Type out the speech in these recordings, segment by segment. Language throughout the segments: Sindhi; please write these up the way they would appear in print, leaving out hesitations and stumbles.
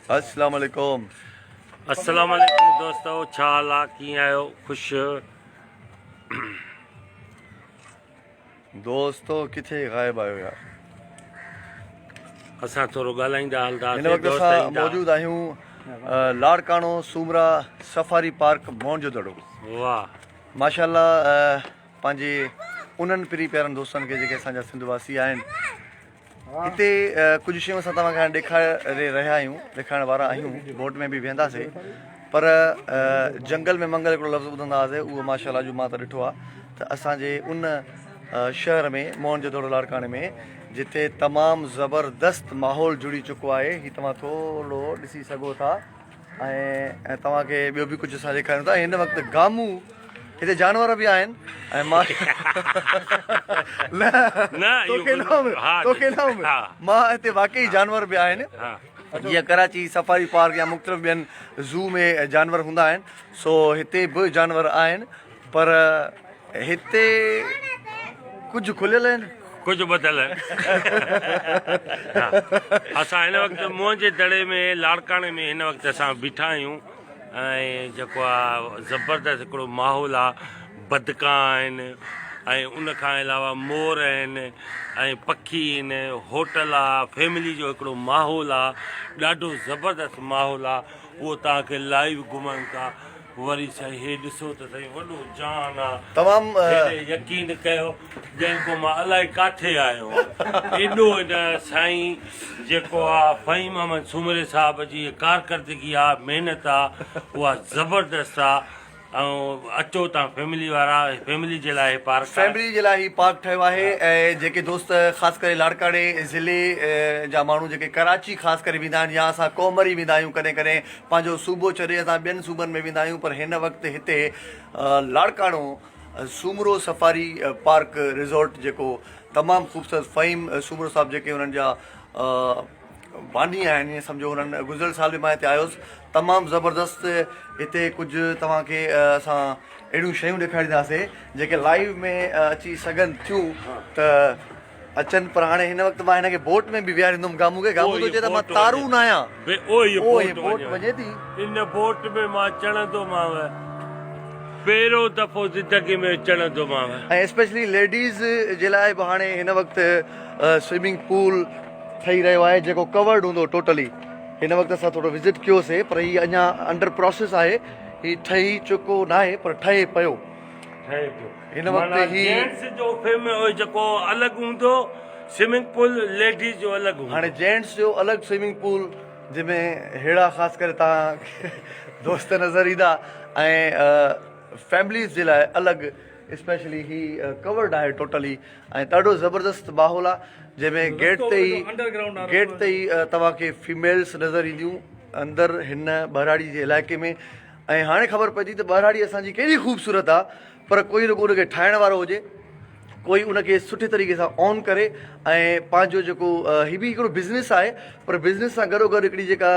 السلام عليڪم. السلام عليڪم دوستو ڇا حال آ ڪيئن آهيو خوش. دوستو ڪٿي غائب آهيو يار. اسان ٿورو ڳالهائيندا هلندا هن وقت اسان موجود آهيون لاڙڪاڻو سومرا سفاري پارڪ موهن جو دڙو. واه. ماشاءالله پنهنجي انهن پري پيارن دوستن کي جيڪي اسان جا سنڌ واسي آهن هتي ڪجهه شيون اسان توهان کي هاڻي ڏيکاري رهيا آهيون ڏيکارڻ وارا آهيون بوٽ ۾ به ويهنداسي پر جنگل ۾ منگل هڪڙو لفظ ٻڌندا هئاسي اهو ماشاء الله جو مان ته ڏٺو آهي ته اسان جي ان شهر ۾ موهن جو دڙو لاڙڪاڻي ۾ جتي تمام زبردست ماحول جڙي چڪو آهي هي توهان ٿورڙو ڏسي سگهو ٿا ۽ توهان کي ٻيو به ڪجهه اسان ڏيکاريون ٿا هن وقت گامون هتي جانور به آهن ۽ مان نه توکي نه توکي نه مان هتي واقعي جانور به آهن جيئن ڪراچي سفاري پارڪ يا مختلف ٻين زو ۾ جانور هوندا آهن سو هتي به جانور آهن پر هتي ڪجهه کليل آهن. ڪجهه ٻڌل آهن. اسان هن وقت موهن جي دڙي ۾ لاڙڪاڻي ۾ هن وقت اسان بيٺا آهيون ۽ جيڪو آ زبردست هڪڙو ماحول آ بدڪا آهن ۽ ان کان علاوه مور آهن ۽ پکي آهن هوٽل آ فيملي جو هڪڙو ماحول آ ڏاڍو زبردست ماحول آ اهو توهان کي لائيو گهمايون ٿا. وري سائين هي ڏسو ته سائين وڏو جان آ. تمام. هيڏي يقين ڪيو ڄڻ ڪو مان الائي ڪاٿي آيو آن. ايڏو هن سائين جيڪو آ فهيم احمد سومري صاحب جي ڪارڪردگي آ محنت آ اها زبردست آ ۽ اچو تان فيملي وارا فيملي جي لاء هي پارڪ آ. فيملي جي لاء هي پارڪ ٺهيو آهي ۽ جيڪي دوست خاص ڪري لاڙڪاڻي ضلعي جا ماڻهو جيڪي ڪراچي خاص ڪري ويندا آهن يا اسان ڪومري ويندا آهيون ڪڏهن ڪڏهن پنهنجو صوبو ڇڏي اسان ٻين صوبن ۾ ويندا آهيون پر هن وقت هتي Larkana Soomro safari park resort جيڪو تمام خوبصورت فهيم سومرو صاحب جيڪي انهن جا باني آهن ائين سمجهو انهن گذريل سال به مان هتي آيو هوس تمام زبردست هتي ڪجهه توهان کي اسان اهڙيون شيون ڏيکارينداسي جيڪي لائيو ۾ اچي سگهن ٿيون ته اچن پر هاڻي هن وقت مان هن کي بوٽ ۾ به ويهاريندم گامون کي گامون ٿو چئي ته مان تارو نه آهيان به او هي او هي بوٽ بوٽ وڃي ٿي. ان بوٽ ۾ مان چڙهندومانء پهريون دفعو زندگي ۾ چڙهندومانء. ۽ اسپيشلي ليڊيز جي لاء به هاڻي هن وقت سوئمنگ پول ٺهي رهيو آهي جيڪو ڪورڊ هوندو ٽوٽلي هن وقت اسان ٿورو وزٽ ڪيوسي پر هي اڃا انڊر پروسيس آهي هي ٺهي چڪو ناهي پر ٺهي پيو. ٺهي پيو. هن وقت معنيٰ هي. جينٽس جو فيم جيڪو الڳ هوندو سوئمنگ پول ليڊيز جو الڳ هوندو. هاڻي جينٽس جو الڳ سوئمنگ پول جنهن ۾ ههڙا خاص ڪري توهان کي دوست نظر ايندا ۽ فيمليز جي لاء الڳ اسپيشلي هي ڪورڊ آهي ٽوٽلي ۽ ڏاڍو زبردست ماحول آهي جنهن ۾ گيٽ تي ئي گيٽ تي ئي توهان کي فيميلز نظر اينديون اندر هن ٻهراڙي جي علائقي ۾ ۽ هاڻي خبر پئي ٿي ته ٻهراڙي اسان جي ڪيڏي خوبصورت آ پر ڪوئي رڳو ان کي ٺاهڻ وارو هجي ڪوئي ان کي سٺي طريقي سان آن ڪري ۽ پنهنجو جيڪو هي به هڪڙو بزنس آهي پر بزنس سان گڏو گڏ هڪڙي جيڪا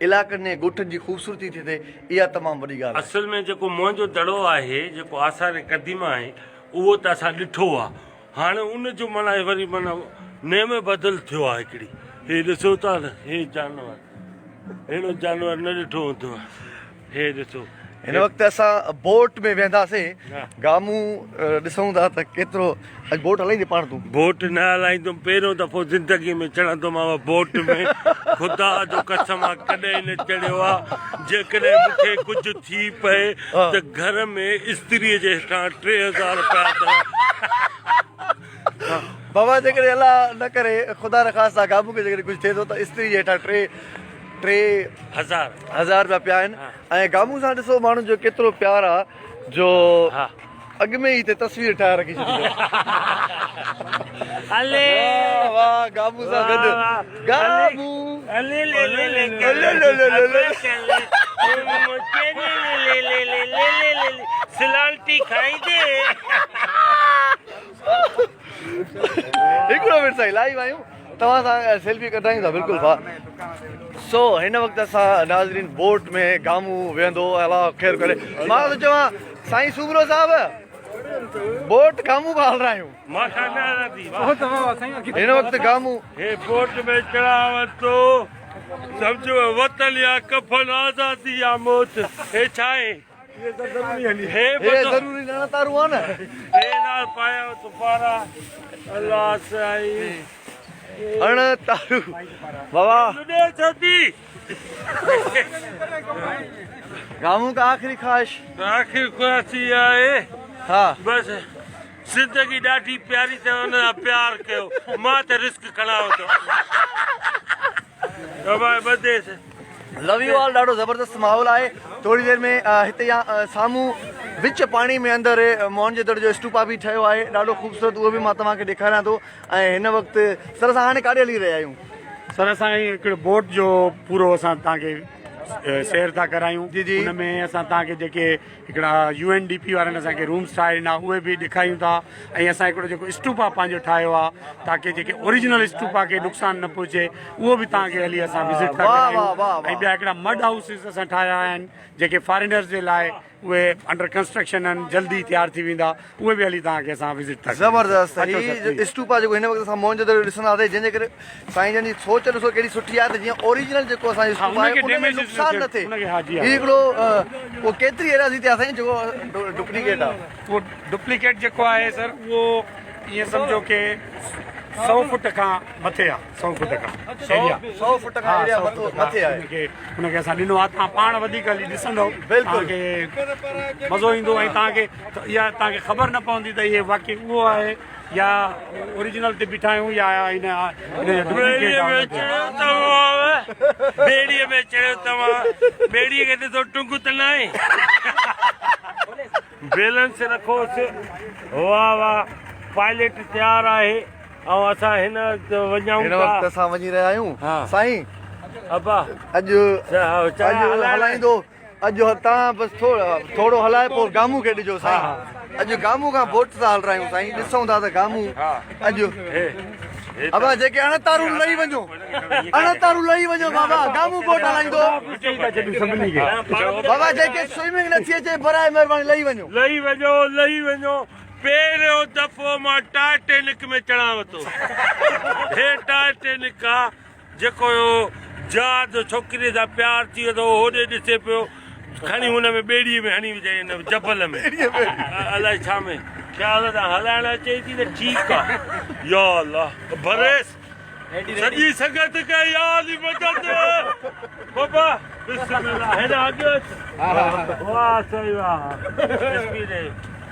علائقن ۽ ڳوٺن جي خوبصورتي ٿي ٿئي اها تمام وڏي ڳالهه آهي. اصل ۾ جيڪو موهن جو دڙو آهي جيڪو آثار قديمه آهي اهو ته اسان ڏٺو آ هاڻي ان جو معنيٰ وري معنيٰ نعم بدل ٿيو آ هڪڙي هي ڏسو ٿا نه هي جانور اهڙو جانور نه ڏٺو هوندو هي ڏسو. هن وقت اسان بوٽ ۾ ويهنداسين گامون ڏسون ٿا ته ڪيترو اڄ بوٽ هلائيندي پاڻ تون. بوٽ نه هلائيندم پهريون دفعو زندگي ۾ چڙهندومانو بوٽ ۾ خدا جو قسم آ ڪڏهن نه چڙهيو آ جيڪڏهن مون کي ڪجهه ٿي پئي ته گهر ۾ استري جي هيٺان 3000 رپيا اٿو. بابا جيڪڏهن الله نه ڪري خدا نخواسته گامون کي جيڪڏهن ڪجهه ٿئي ٿو ته استري جي هيٺان ٽي ٽي هزار هزار رپيا پيا آهن ۽ گامون سان ڏسو ماڻهن جو ڪيترو پيار آ جو اڳ ۾ ئي هتي تصوير ٺاهي رکي ڇڏي اٿس. علي واه واه گامون سان گڏ گامون علي لي لي لي لي لي لي لي لي لي لي لي سلالٽي کائيندي. هڪڙو منٽ سائين لائيو آهيون توهان سان سيلفي ڪڍايون ٿا بلڪل ڀا سو هن وقت اسان ناظرين بوٽ ۾ گامون ويهندو الله خير ڪري مان ٿو چوان سائين سومرو صاحب بوٽ گامون کان هلرايون. مان کان نه هلندي. هن وقت گامون. هي بوٽ ۾ چڙهاوان ٿو. سمجهو وطن يا ڪفن آزادي يا موت. هي ڇا آهي؟ هي ضروري نه نه تارون آ نه. هي لال پايا تو پارا الله سائين. اڻ تارو بابا. لڏي ڇو ٿي. گامون کا آخري خواهش. آخري خواهش اها آهي. ها. بس زندگي ڏاڍي پياري اٿو ان سان پيار ڪيو مان ته رسڪ کڻان ٿو. بابا ٻڌيس. لو you all ڏاڍو زبردست ماحول آهي ٿوري دير ۾ هتي يا سامهون وچ پاڻي ۾ اندر موهن جي دڙي جو اسٽوپا به ٺهيو آهي ڏاڍو خوبصورت اهو به مان توهان کي ڏيکاريان ٿو ۽ هن وقت سر اسان هاڻي ڪاڏي هلي رهيا آهيون؟ سر اسان هي هڪڙو بوٽ جو پورو اسان توهان کي سير ٿا ڪرايون جي جي ان ۾ اسان توهان کي جيڪي هڪڙا يو اين ڊي پي وارن اسان کي رومس ٺاهي ڏنا اهي به ڏيکاريون ٿا ۽ اسان هڪڙو جيڪو اسٽوپا پنهنجو ٺاهيو آهي تاڪي جيڪي اوريجنل اسٽوپا کي نقصان نه پهچي اهو به توهان کي هلي اسان وزٽ ٿا واهه واهه ڪرايون واهه ۽ ٻيا هڪڙا مڊ هائوسز اسان ٺاهيا آهن جيڪي فارينرز جي لاء اهي انڊر ڪنسٽرڪشن آهن جلدي تيار ٿي ويندا اهي به هلي توهان کي اسان وزٽ ٿا ڪرايون. زبردست اچو هي سر پليز. اسٽوپا جيڪو هن وقت اسان موهن جو دڙو ڏسنداسين جنهن جي ڪري سائين جن جي سوچ ڏسو ڪهڙي سٺي آهي ته جيئن اوريجنل جيڪو اسان جو ها اسٽوپا ان آهي کي ان ۾ ڊيميج نقصان نه ٿئي ان کي ها جي هي ها هڪڙو اهو ڪيتري ايراضي تي آهي سائين جيڪو ڊپليڪيٽ آهي. اهو ڊپليڪيٽ جيڪو آهي سر اهو ائين سمجهو ڪي سئو فٽ کان مٿي آهي سئو فٽ کان ايريا سئو فٽ کان ها ايريا سئو مٿو فٽ کان مٿي آهي. ان کي ان کي اسان ڏنو آهي توهان پاڻ وڌيڪ هلي ڏسندو بلڪل. توهان کي مزو ايندو ۽ توهان کي اها توهان کي خبر نه پوندي ته اهي واقعي اهو آهي يا اوريجنل تي بيٺا آهيون يا ان ان جو ٻيڙيء ڊپليڪيٽ ۾ آهي. چڙهيو توهان ٻيڙيء ۾ چڙهيو توهان ٻيڙيء کي ڏسو ٽنگ ته ناهي بيلنس رکوس واه واه پائليٽ تيار آهي ۽ اسان هن وقت وڃون هن ٿا وقت اسان وڃي رهيا آهيون سائين ابا اڄ اڄ هلائيندو اڄ تان بس ٿورو هلائي پوء گامون کي ڏجو سائين اڄ گامون کان بوٽ سان هلرايون سائين ڏسون ٿا ته گامون اڄ ابا جيڪي اڻ تارون لهي وڃو اڻ تارون لهي وڃو بابا گامون بوٽ هلائيندو بابا جيڪي سوئمنگ نٿي اچي برائي مهرباني لهي وڃو لهي وڃو لهي وڃو پهريون دفعو مان ٽائٽينڪ ۾ چڙهان ٿو هي ٽائٽينڪ آ جيڪو جهاز ڇوڪريء سان پيار ٿي ويو ته هو هوڏي ڏسي پيو، کڻي هن ۾ ٻيڙيء ۾ هڻي وجهائين هن جبل ۾، الائي ڇا ۾، خيال سان هلائڻ اچي ٿي ته ٺيڪ آ. يا الله! ڀريس سڄي سنگت کي يا علي مدد! بابا بسم الله هيڏانهن اڳيو اچ. واه سائين واه!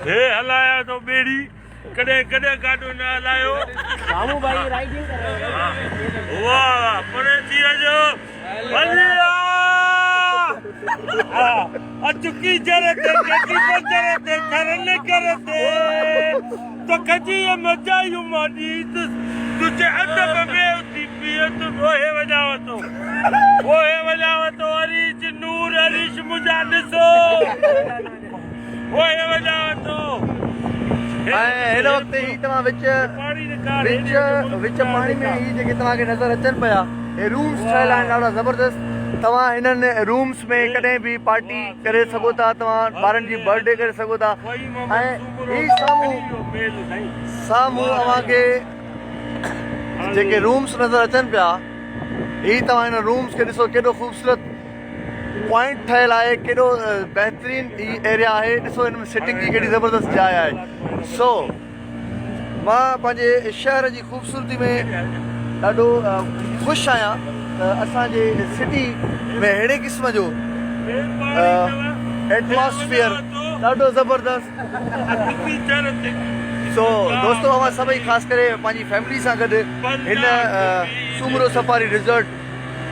هي هلايان ٿو ٻيڙي. ڪڏهن ڪڏهن گاڏو نه هلايو. مامو ڀائي رائيڊنگ ڪري رهيو آهي. واه واه پري ٿي وڃو ڀلي آ اچ ڪينجهر تي ڪيٽي بندر تي ٿر نگر تي توکي جيئن مچايون مان ڏيندس تنهنجي ادب ۾ اٿي پيئندس اوهي وڃانء ٿو اوهي وڃانء ٿو اريج نور اريش منهنجا ڏسو. ۽ هن وقت هي توهان وچ وچ وچ پاڻي ۾ هي جيڪي توهان کي نظر اچن پيا هي رومس ٺهيل آهن ڏاڍا زبردست توهان هنن رومس ۾ ڪڏهن به پارٽي ڪري سگهو ٿا توهان ٻارن جي برٿ ڊي ڪري سگهو ٿا ۽ هي سامهون سامهون اوهان کي جيڪي رومس نظر اچن پيا هي توهان هن رومس کي ڏسو ڪيڏو خوبصورت پوائنٽ ٺهيل آهي ڪيڏو بهترين هي ايريا آهي ڏسو هن ۾ سٽنگ جي ڪيڏي زبردست جاء آهي سو مان پنهنجي شهر جي خوبصورتي ۾ ڏاڍو خوش آهيان ته اسان جي سٽي ۾ اهڙي قسم جو ايٽماسفيئر ڏاڍو زبردست سو دوستو اوهان سڀئي خاص ڪري پنهنجي فيملي سان گڏ هن سومرو سفاري ريزورٽ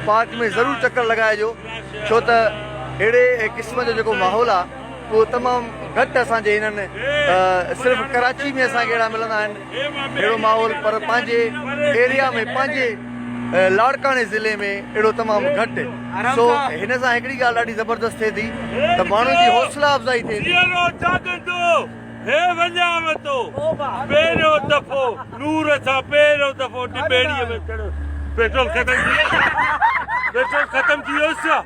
پارڪ ۾ ضرور چڪر لڳائجو ڇو ته اهڙي قسم جو جيڪو ماحول آ اهو تمام گهٽ اسان جي هنن صرف ڪراچي ۾ اسان کي اهڙا ملندا آهن اهڙو ماحول پر پنهنجي ايريا ۾ پنهنجي لاڙڪاڻي ضلعي ۾ اهڙو تمام گهٽ سو هن سان هڪڙي ڳالهه ڏاڍي زبردست ٿئي ٿي ته ماڻهن جي حوصلا افزائي ٿئي ٿي. هي وڃانء ٿو پهريون دفعو نور سان پهريون دفعو ٻيڙيء ۾ چڙهيس پيٽرول ختم ٿي ويس پيٽرول ختم ٿي ويس ڇا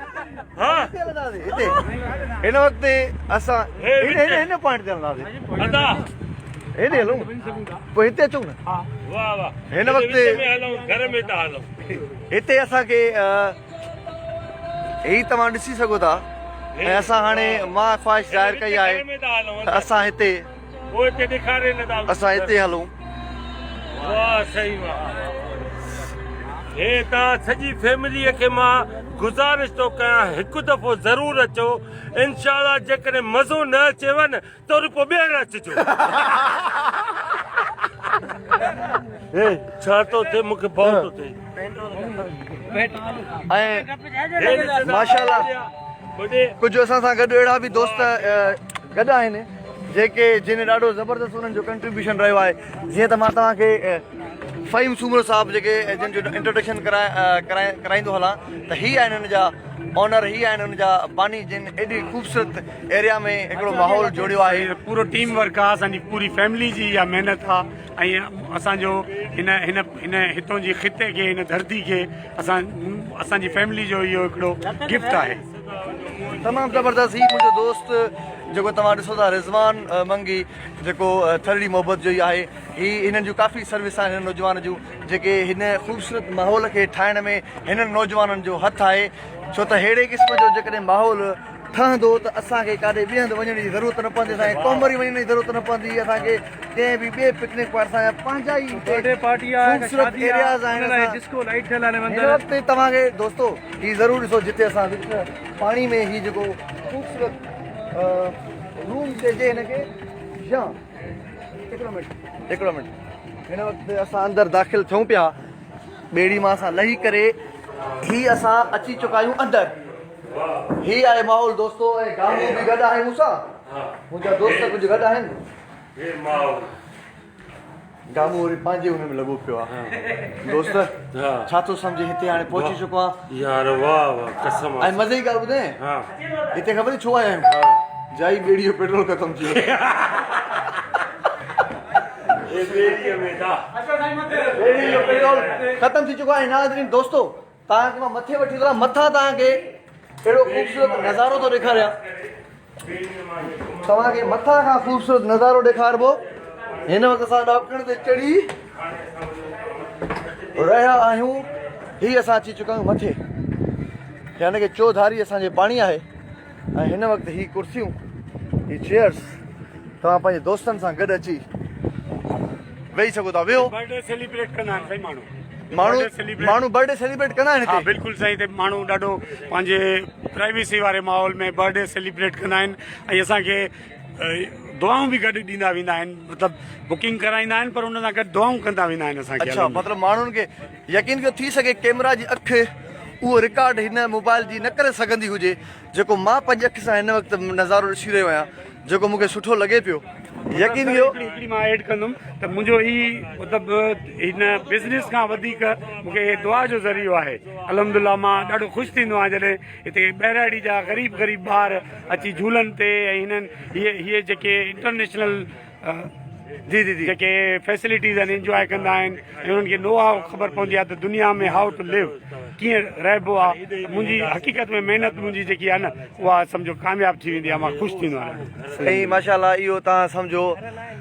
ها هتي هن وقت اسان هن هن پوائنٽ تي هلنداسين ادا هيڏي هلون پوء هتي اچون نه. واه واه هن وقت وچ ۾ هلون گهر ۾ ٿا هلون. هتي اسان کي هي توهان ڏسي سگهو ٿا ۽ اسان هاڻي مان خواهش ظاهر ڪئي آهي ته اسان هتي اسان هتي هلون. واه سائين واه هي تان سڄي فيملي کي مان گذارش ٿو ڪيان هڪ دفعو ضرور اچو انشاء الله جيڪڏهن مزو نه اچيو نه ته وري پوء ٻيهر اچجو. هي ڇا ٿو ٿئي مون کي ڀؤ ٿو ٿئي. ۽ ماشاءالله ڪجهه اسان سان گڏ اهڙا به دوست گڏ آهن جيڪي جن ڏاڍو زبردست انهن جو ڪنٽريبيوشن رهيو آهي جيئن ته مان توهان کي فهيم سومرو صاحب جيڪي جن جو انٽروڊڪشن ڪرائيندو هلان ته هي آهن ان جا اونر هي آهن ان جا باني جن ايڏي خوبصورت ايريا ۾ هڪڙو ماحول جوڙيو آهي. پورو ٽيم ورڪ آ اسان جي پوري فيملي جي اها محنت آ ۽ اسان جو هن هن هن هتون جي خطي کي هن ڌرتي کي اسان اسان جي فيملي جو اهو هڪڙو گفٽ آهي. تمام زبردست هي منهنجو دوست جيڪو توهان ڏسو ٿا رضوان منگي جيڪو ٿرڙي محبت جو ئي آهي هي هنن جون ڪافي سروس آهن هن نوجوان جون جيڪي هن خوبصورت ماحول کي ٺاهڻ ۾ هنن نوجوانن جو هٿ آهي ڇو ته ههڙي قسم جو جيڪڏهن ماحول ٺهندو ته اسان کي ڪاڏي ٻئي هنڌ وڃڻ جي ضرورت نه پوندي، اسان کي ڪومري وڃڻ جي ضرورت نه پوندي، اسان کي ڪنهن به ٻئي پڪنڪ پوائنٽ اسان جا پنهنجا ئي هتي خوبصورت ايرياز آهن اسان هن وقت توهان کي دوستو هي ضرور ڏسو جتي اسان وچ پاڻي ۾ هي جيڪو خوبصورت روم چئجي هن کي يا هڪڙو منٽ هڪڙو منٽ هن وقت اسان اندر داخل ٿيون پيا ٻيڙي مان اسان لهي ڪري هي اسان اچي چڪا آهيون اندر هي آهي ماحول دوستو ۽ گامو به گڏ آهي مون سان منهنجا دوست ڪجهه گڏ آهن هي ماحول گامو وري پنهنجي ان ۾ لڳو پيو آهي دوست ڇا ٿو سمجهي هتي هاڻي پهچي چڪو آهيان يار واه واه قسم ۽ مزي جي ڳالهه ٻڌايان هتي خبر ڇو آيا آهيون جائي ٻيڙي جو پيٽرول ختم ٿي ويو ٻيڙي جو پيٽرول ختم ٿي چڪو آهي ناظرين دوستو توهان کي مان مٿي وٺي ٿو هلان مٿان توهان کي اهڙو خوبصورت نظارو ٿو ڏيکاريان توهان کي مٿان کان خوبصورت نظارو ڏيکاربو هن وقت اسان ڏاڪڻ تي چڙهي رهيا آهيون هي اسان اچي چڪا آهيون مٿي يعني کہ چوڌاري اسان جي پاڻي آهي ۽ هن وقت هي ڪرسيون هي چيئرس توهان پنهنجي دوستن سان گڏ اچي ويهي سگهو ٿا ويهو. برٿ ڊي سيليبريٽ ڪندا آهن سائين ماڻهو. ماڻهو ماڻهو برٿ ڊي سيليبريٽ ڪندا آهن هتي. ها بلڪل سائين هتي ماڻهو ڏاڍو پنهنجي پرائيويسي واري ماحول ۾ برٿ ڊي سيليبريٽ ڪندا آهن ۽ اسان کي دعائون به گڏ ڏيندا ويندا آهن مطلب بڪنگ ڪرائيندا آهن پر ان سان گڏ دعائون ڪندا ويندا آهن اسان کي. اڇا مطلب ماڻهن کي يقين ڪيو ٿي سگهي ڪيمرا جي اک اهو رڪارڊ هن موبائل جي نه ڪري سگهندي هجي جيڪو مان پنهنجي اک سان هن وقت نظارو ڏسي رهيو آهيان جيڪو مون کي سٺو لڳي پيو يقين ڪيو. هڪڙي مان ايڊ ڪندم ته منهنجو هي مطلب هن بزنس کان وڌيڪ مون کي هي دعا جو ذريعو آهي الحمدلله مان ڏاڍو خوش ٿيندو آهيان جڏهن هتي ٻهراڙي جا غريب غريب ٻار اچي جهولن تي ۽ هنن هي هي جيڪي انٽرنيشنل جي جي جي جيڪي فيسلٽيز آهن انجواء ڪندا آهن ۽ انهن کي نو how خبر پوندي آهي ته دنيا ۾ how two ليو ڪيئن رهبو آهي ته منهنجي حقيقت ۾ محنت منهنجي جيڪي آهي نه اها سمجهو ڪامياب ٿي ويندي آهي مان خوش ٿيندو آهيان. سائين ماشاء الله اهو توهان سمجهو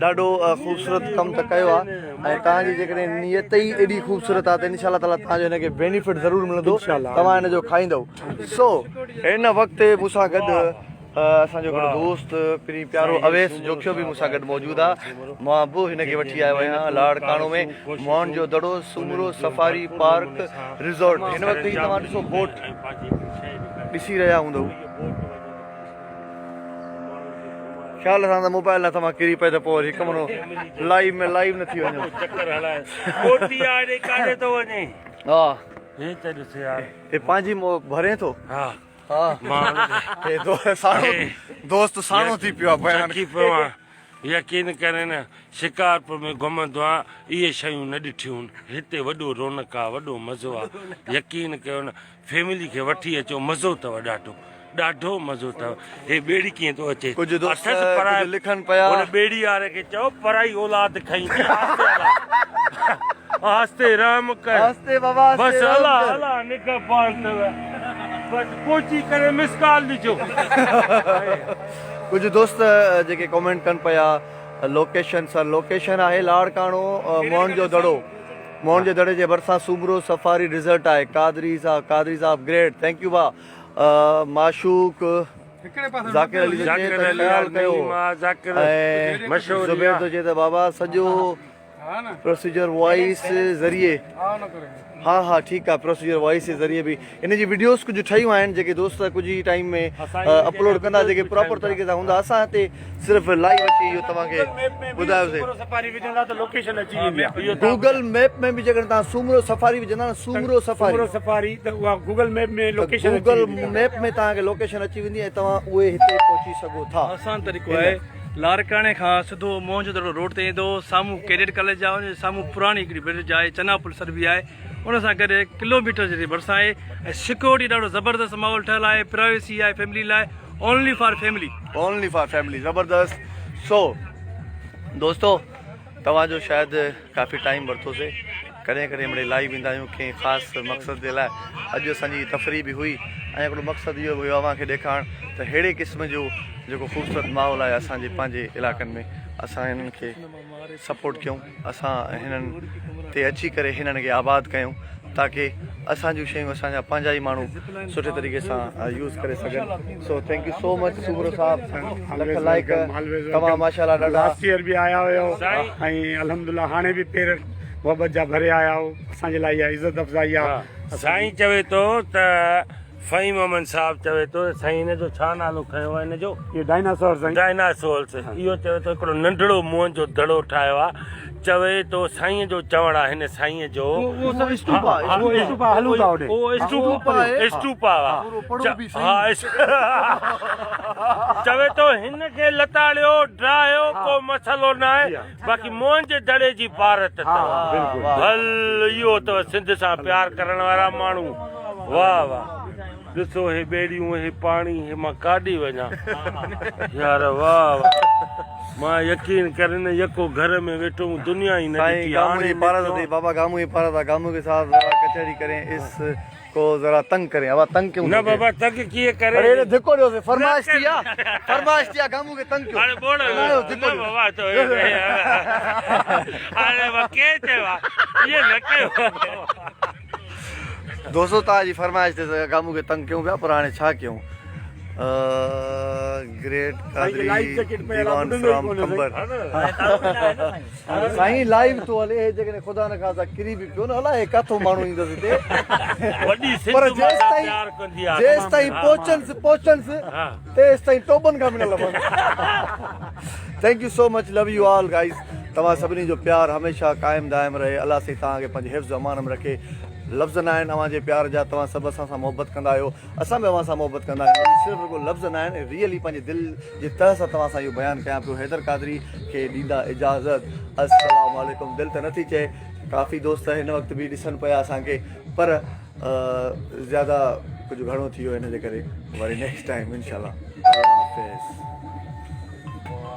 ڏاڍو خوبصورت ڪم ته ڪيو آهي ۽ توهان جي جيڪڏهن نيت ئي ايڏي خوبصورت آهي ته انشاء الله تعالي توهان جو هن کي بينيفٽ ضرور ملندو توهان هن جو کائيندو سو هن وقت مون سان گڏ اسان جو هڪڙو دوست پرين پيارو اويس جوکيو به مون سان گڏ موجود آ مان به هن کي وٺي آيو آهيان لاڙڪاڻو ۾ موهن جو دڙو سومرو سفاري پارڪ ريزورٽ هن وقت هي توهان ڏسو بوٽ ڏسي رهيا هوندو خيال سان ته موبائل نه توهان ڪري پئي ته پوء وري هڪ منو لائيو ۾ لائيو نه ٿي وڃو چڪر هلائي ڪوٽي آ ڏي ڪاڏي ٿو وڃي ها هي ته ڏس يار هي پنهنجي ڀرين ٿو ها دوست ساڻو ٿي پيو آ بيان ٿي پيو آ يقين ڪري نه شڪارپور ۾ گهمندو آ اهي شيون نه ڏٺيون هتي وڏو رونق آ وڏو مزو آ يقين ڪيو نه فيملي کي وٺي اچو مزو اٿو ڏاڍو ڏاڍو مزو اٿو هي ٻيڙي ڪيئن ٿو اچي ڪجهه دوست ڪجهه لکن پيا هن ٻيڙي واري کي چئو پرائي اولاد کئي آهستي رحم ڪر آهستي بابا بس الله الله نگهبان اٿو بس پهچي ڪري مس ڪال ڏجو. ڪجهه دوست جيڪي ڪمينٽ ڪن پيا لوڪيشن سر لوڪيشن آهي لاڙڪاڻو موهن جو دڙو موهن جي دڙي جي ڀرسان سومرو سفاري ريزرٽ آهي قادري صاحب قادري صاحب گريٽ thank you ڀاء معشوق ذاڪر علي ٿو چئي ته خيال ڪيو ۽ زبير ٿو چئي ته بابا سڄو پروسيجر وائس ذريعي ها ها ٺيڪ آ پروسيجر وائس جي ذريعي به ان جي وڊيوز ڪجهه ٺهيون آهن جيڪي دوست ڪجهه ئي ٽائيم ۾ اپلوڊ ڪندا جيڪي پراپر طريقي سان هوندا اسان هتي صرف لائيو اچي اهو توهان کي ٻڌايوسي سفاري وجهندا ته لوڪيشن اچي ويندي آهي گوگل ميپ ۾ به جيڪڏهن توهان سومرو سفاري وجهندا نه سومرو سفاري سومرو سفاري ته اها Google map ۾ location Google map ۾ توهان کي لوڪيشن اچي ويندي ۽ توهان اهي هتي پهچي سگهو ٿا. آسان طريقو آهي لاڙڪاڻي کان سڌو موهن جو دڙو روڊ تي ايندو سامهون ڪيڊٽ ڪاليج آهي ان جي سامهون پراڻي هڪڙي برج آهي چنا پل سڏبي آهي ان سان گڏ ڪلو ميٽر جي ڀرسان آهي ۽ سيڪيورٽي ڏاڍو زبردست ماحول ٺهيل آهي پرائيويسي آهي فيملي لاء only for family. Only for family زبردست سو دوستو توهان جو شايد ڪافي ٽائيم ورتوسي ڪڏهن ڪڏهن مڙئي لائيو ايندا آهيون ڪنهن خاص مقصد جي لاء اڄ اسان جي تفريح به هئي ۽ هڪڙو مقصد اهو به هيو اوهان کي ڏيکارڻ ته ههڙي قسم جو جيڪو خوبصورت ماحول آهي اسان جي پنهنجي علائقن ۾ اسان هنن کي سپورٽ ڪيون اسان هنن تي اچي ڪري هنن کي آباد ڪيون تاڪه اسان جون شيون اسان جا پنهنجا ئي ماڻهو سٺي طريقي سان يوز ڪري سگهن so thank you so much Soomro صاحب لک لائق توهان ماشاءالله ڏاڍا لاسٽ ايئر به آيا هيو ۽ الحمدلله هاڻي به پير محبت جا ڀري آيا آهيو اسان جي لاء اها عزت افزائي آهي. سائين چوي ٿو ته فهيم احمد صاحب چوي ٿو سائين هن جو ڇا نالو کنيو آهي هن جو؟ اهو ڊائناسور سائين. ڊائناسورس اهو چوي ٿو هڪڙو ننڍڙو موهن جو دڙو ٺاهيو آهي چوي ٿو سائين جو چوڻ آهي هن سائين جو اهو سر اسٽوپا اهو اسٽوپا هلون ٿا هوڏي اهو اسٽوپا اسٽوپا ها چوي ٿو هن کي لتاڙيو ڊاهيو ڪو مسئلو ناهي باقي موهن جي دڙي جي پارت اٿو ڀل اهو اٿو سنڌ سان پيار ڪرڻ وارا ماڻهو واه واه ڏسو هي ٻيڙيون هي پاڻي هي مان ڪاڏي وڃان يار واه واه مان يقين ڪر نه يڪو گهر ۾ ويٺو هون دنيا ئي نه سائين ڏٺي گامون هاڻي جي پارت نڪتو اٿئي بابا گامون جي پارت آ گامون کي ساٿ ذرا ڪچهري ڪرين اس ڪو ذرا تنگ ڪرين ابا تنگ ڪيون نه بابا تنگ ڪيئن ڪري اري اڙي ڌڪو ڏيوسي فرمائش ٿي آ فرمائش ٿي آ گامون کي تنگ ڪيو هاڻي ٻوڙ نه ڌڪو نه بابا تو هاڻي با ڪي چيو آ ائين نه ڪيو. دوستو توهان جي فرمائش تي گامون کي تنگ ڪيون پيا پر هاڻي ڇا ڪيون گريٽ قادري ديوان فرام قمبر سائين لائيو ٿو هلي هي جيڪڏهن خدا نه خاصا ڪري به پيو نه الائي ڪاٿو ماڻهو ايندس هتي وڏي سنڌ پر مان جيستائين پيار ڪندي آ جيستائين پهچنس پهچنس تيستائين ٽوٻن کان به نه لڀن thank you so much love you all guys توهان سڀني جو پيار هميشه قائم دائم رهي الله سائين توهان کي پنهنجي حفظ امان ۾ رکي لفظ نه آهن اوهان جي پيار جا توهان سڀ اسان سان محبت ڪندا آهيو اسان به اوهان سان محبت ڪندا آهيون اهي صرف رڳو لفظ نه آهن ريئلي پنهنجي دل جي تهه سان توهان سان اهو بيان ڪيان پيو حيدر قادري کي ڏيندا اجازت السلام عليڪم دل ته نٿي چئي ڪافي دوست هن وقت به ڏسن پيا اسان کي پر زياده ڪجهه گهڻو ٿي ويو ان جي ڪري وري نيڪسٽ ٽائيم انشاء الله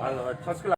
الله حافظ.